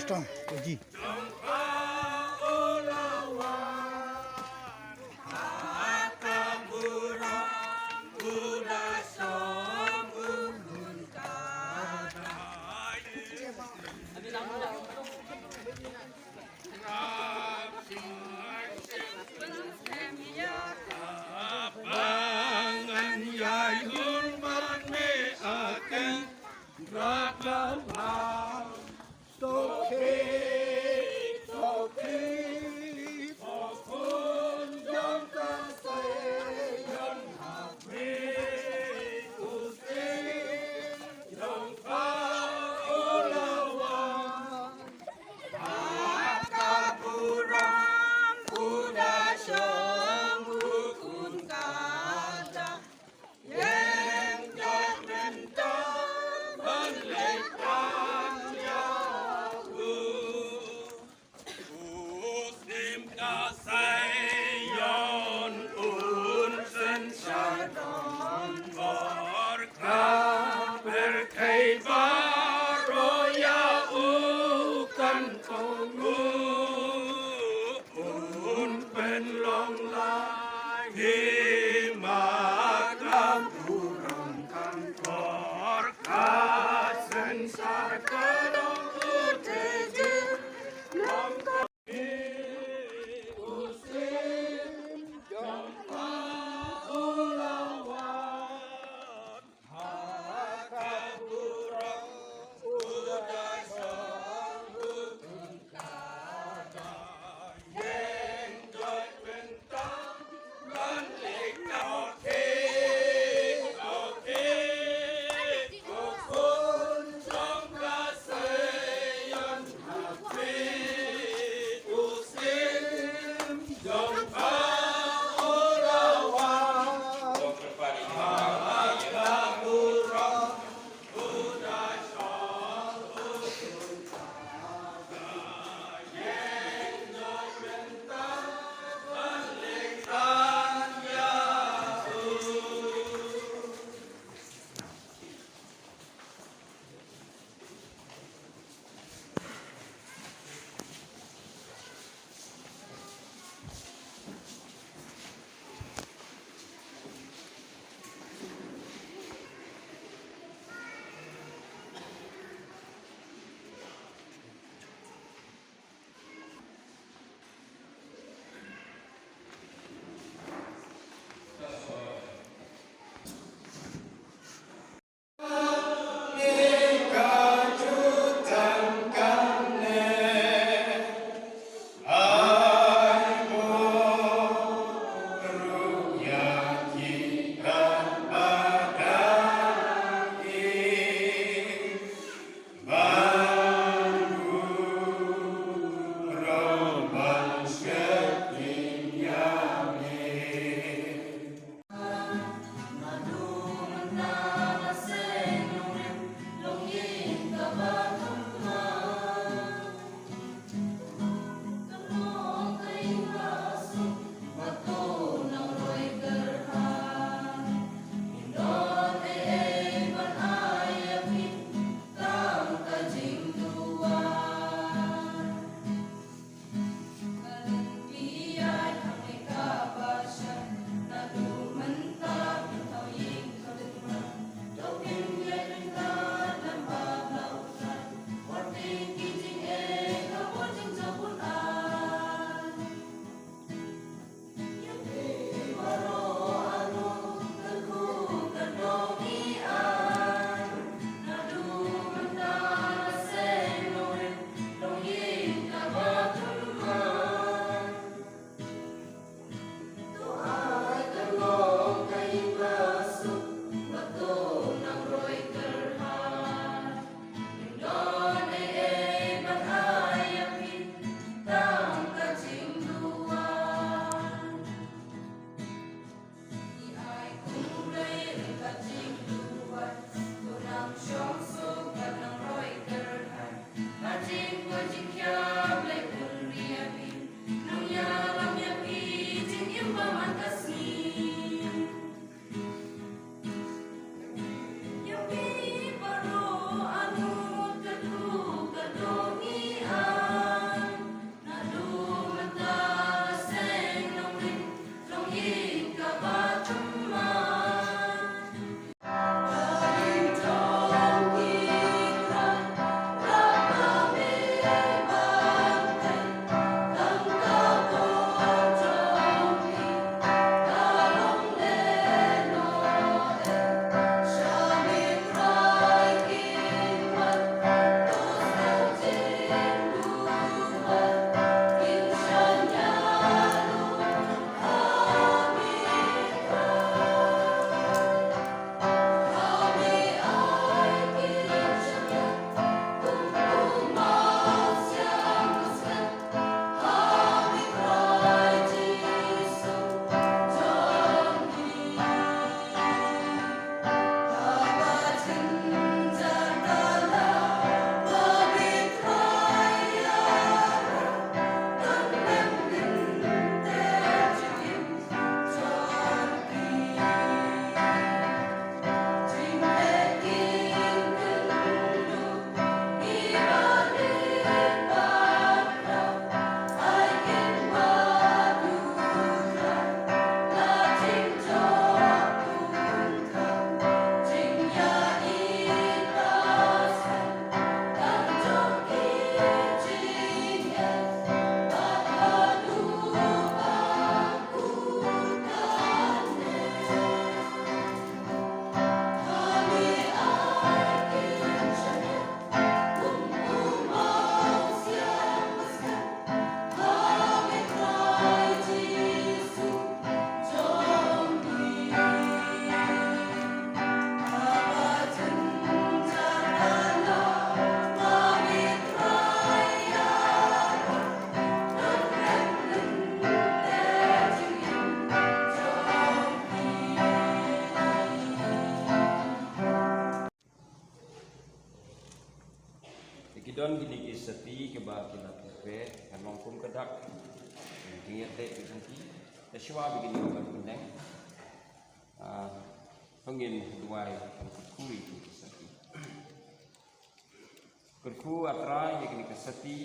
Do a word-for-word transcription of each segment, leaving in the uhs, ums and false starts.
Maestro, Oji. Te, kan long kum ka dak. Jingïateh jong ki. Te shuwa ba kin ïoh ban pyndeng. Ah, to ngin duwai ban kyrkhu ïa kine ki sati. Kyrkhu, A Trai, ïa kine ki sati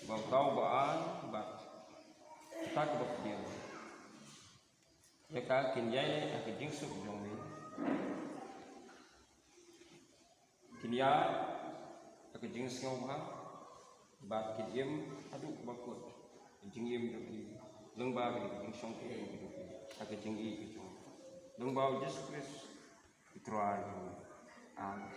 ba u tau ba ai bad kita kiba pdiang. Ïa ka kin ïaid ha ka jingsuk jong me. Kin ïaid ha ka jingsngewbha bad kin im haduh ba kut ka jingim jong ki lyngba ka jingshongkurim jong ki ha ka jingïeit jong ki, lyngba U Jisu Khrist U Trai jong ngi. Amen.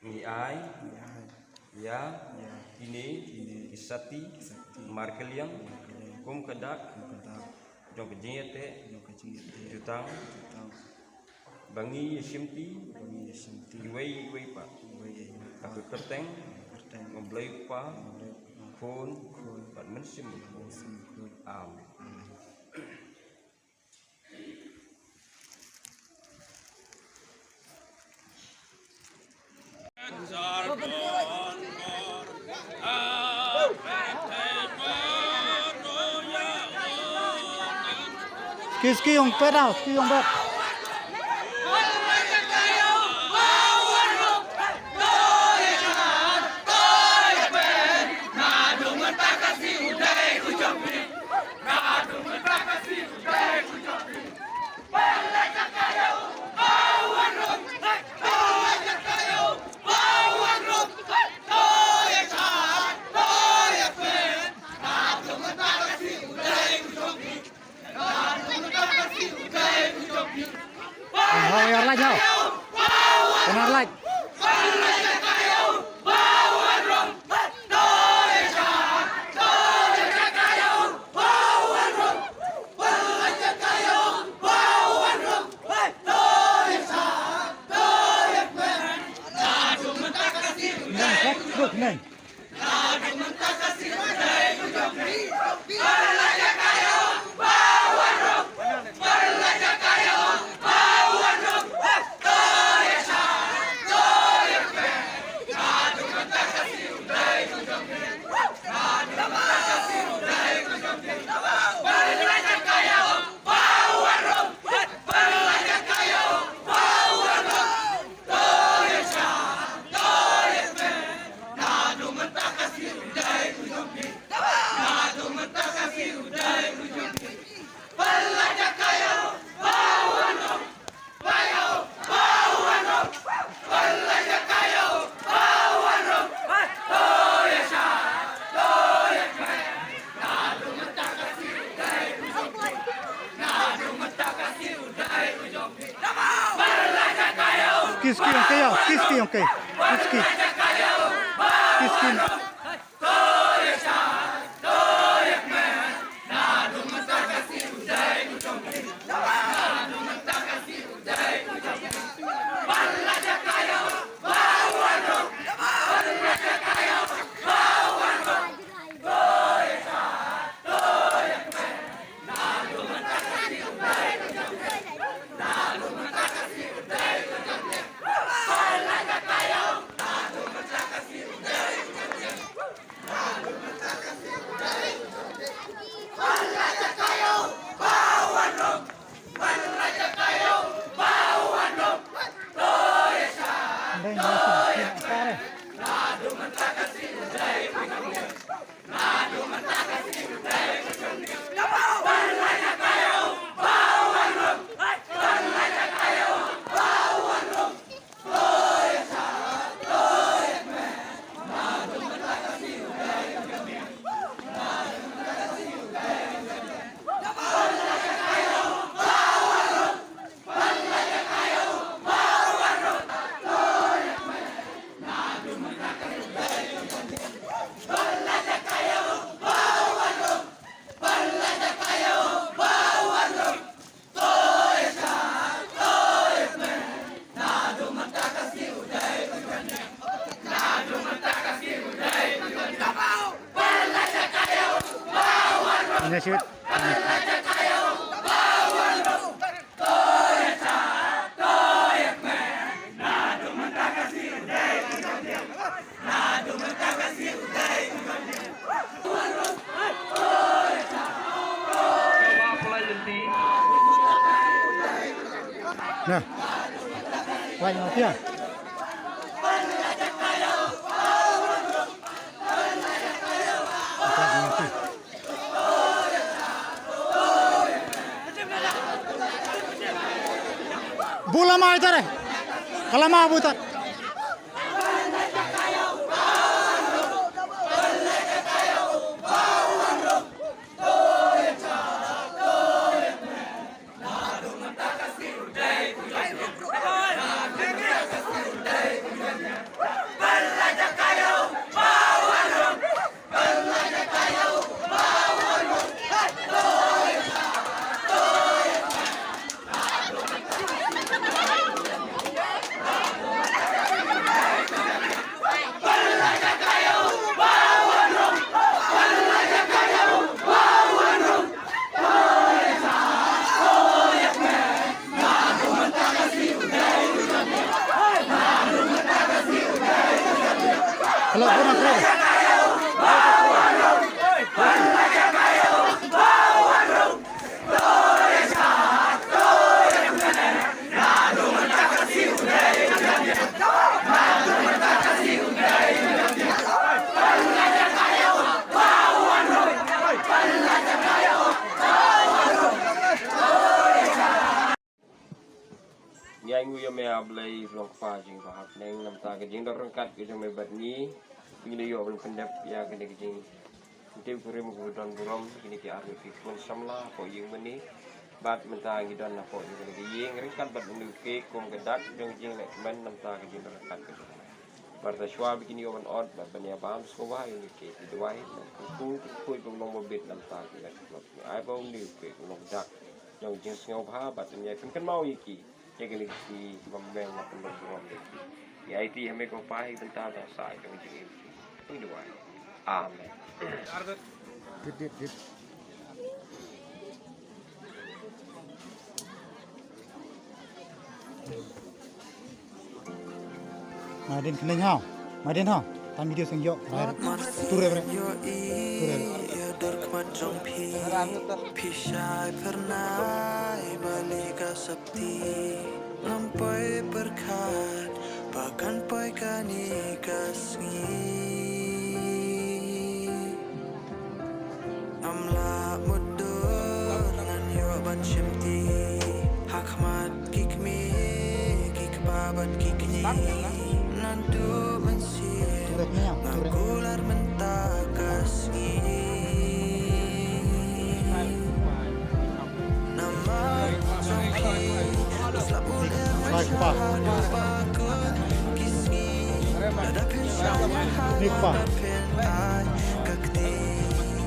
Ngi ai ïa kine ki sati markylliang kum ka dak jong ka jingïateh jutang ba ngi ïa shimti iwei ïa iwei pat ha ka kyrteng U Blei U Kpa, U Khun bad U Mynsiem Bakhuid. Amen. Ski, ski, ong pet, ski, ong pet. Hau, yar laj, hau. Kena laj. Neng, kok, kok, neng. Kiski, okay, ya, kiski, okay. Kiski. Kiski. Shoot. Nah. Wah, yang mati ya? Bula mai tare. Kalama butar. Ngi ainguh ïa me, A Blei, Trai Kpa jong ngi ba ha bneng, namar ka jingdon ryngkat ka jong me bad ngi. Ngi la ïoh ban pyndep ïa kane ka jingtip kurim kaba don burom, kine ki arngut ki khun samla hapoh ïing mane. Bad mynta ngi don hapoh jong kane ka ïing ryngkat bad une u cake kum ka dak jong ka jinglehkmen, namar ka jingdon ryngkat ka jong me. Bad shuwa ba kin ïoh ban ot bad ban ïa bam sngewbha ïa une u cake, ngi duwai, ngi kyrkhu, kyrkhu ba un long ba bit namar ka jingdon ryngkat. Ai ba une u cake un long ka dak jong ka jingsngewbha bad un ïai pynkynmaw ïa ki ïa kine ki bym beng, la pynlong burom ïa ki. Ngi aiti ha me ko Pa, ha ka bynta jong sa jong ka jingim. Ngi duwai. Amen. Dit, dit, dit. Madin khnang haw. Madin haw. Tam video seng yok. Tur re bre. Tur re. Phi shai pyrnai ba lei ka sopti. Ngam poi pyrkhat ba kan poi kane ka sngi. Ngam lah mutdur ngan ïoh ban shimti ha khmat ki kmie ki kpa bad ki kñi. Naduh mynsiem nga kular mynta ka sngi. Namar jong phi u slap u lyer ngan shah haduh ba kut ki sngi. Lada phin shaniah ha nga bad phin ai ka kti,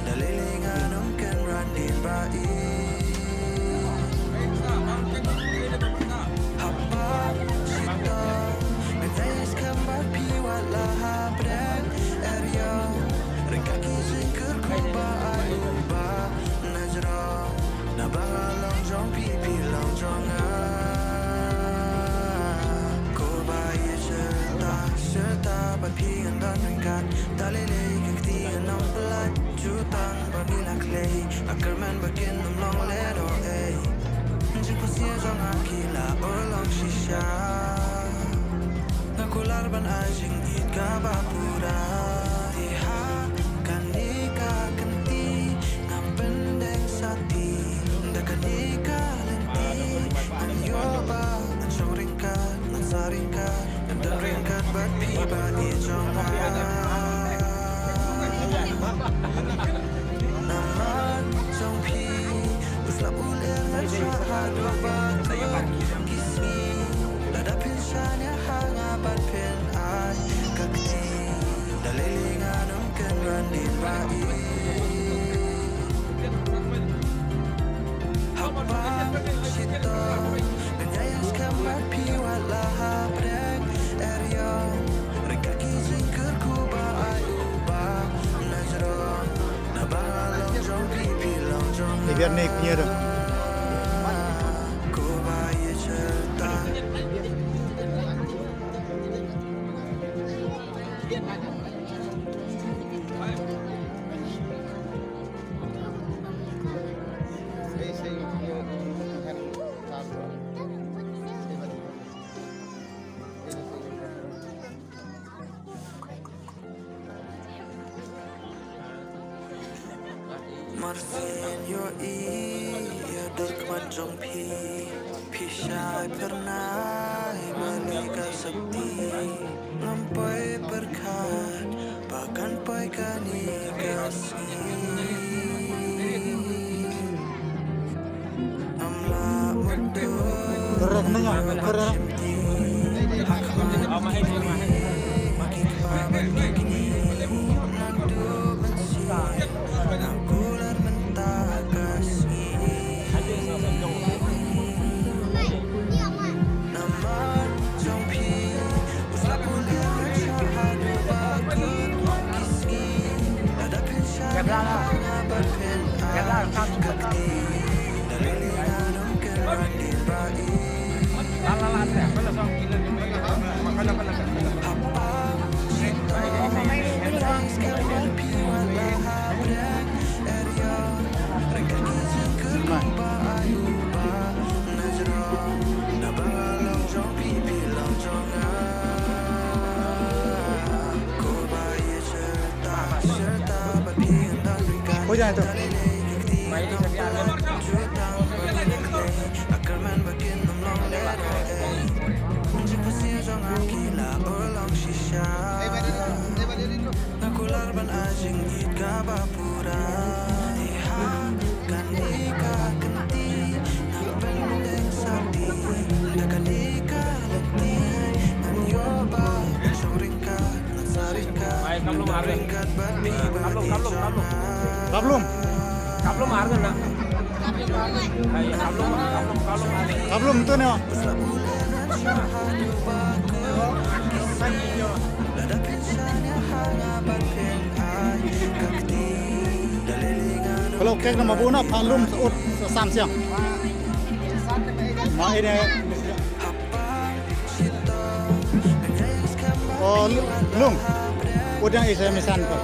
da lei lei ngan ym kynran dien ba i. Haba shitom ngan ïai skhem bad phi wat la ha pdeng eriong. Ryngkat ki jingkyrkhu ba ai u Bah Najrong. Naba nga long jong phi, phi long jong nga. Ko Bah ïa shata shata bad phi ngan don ryngkat. Da lei lei ka kti ngan ym pynlait, jutang ba ngi la khlei. Nga kyrmen ba kin ym long lehnoh ei. Jingpynshitom jong nga ki la urlong shisha. Nga kular ban ai jingïeit kaba pura. Te ha kane ka kynti nga pyndeng sati. Da kane ka lynti ngan ïoh ba ngan shong ryngkat, ngan sah ryngkat, ngan don ryngkat bad phi Bah ïeit jong nga. Namar jong phi u slap u lyer ngan shah haduh ba kut ki sngi. Lada phin shaniah ha nga bad phin ai ka kti, da lei lei ngan ym kynran dien ba i. Haba shitom ngan ïai skhem bad phi wat la ha pdeng eriong. Ryngkat ki jingkyrkhu ba ai u Bah Najrong. Naba nga long jong phi, phi long Biar naik punya tu. Mar sien ïohi ïa dur khmat jong phi, phi shai phyrnai mane ka sakti. Ngam poi pyrkhat ba kan poi kane ka sngi. Ngam lah mutdur. Korek nang ah, korek. Ho jai to. Ai, kablum arngan. Kablum, kablum, kablum. Kablum. Kablum arngan na. Ai, kablum, kablum, kablum arngan. Kablum tu ne. Hello, kek nama bona phalum sa ut sa san siang. Ma ini. Oh, lung. Udah isa misan ko.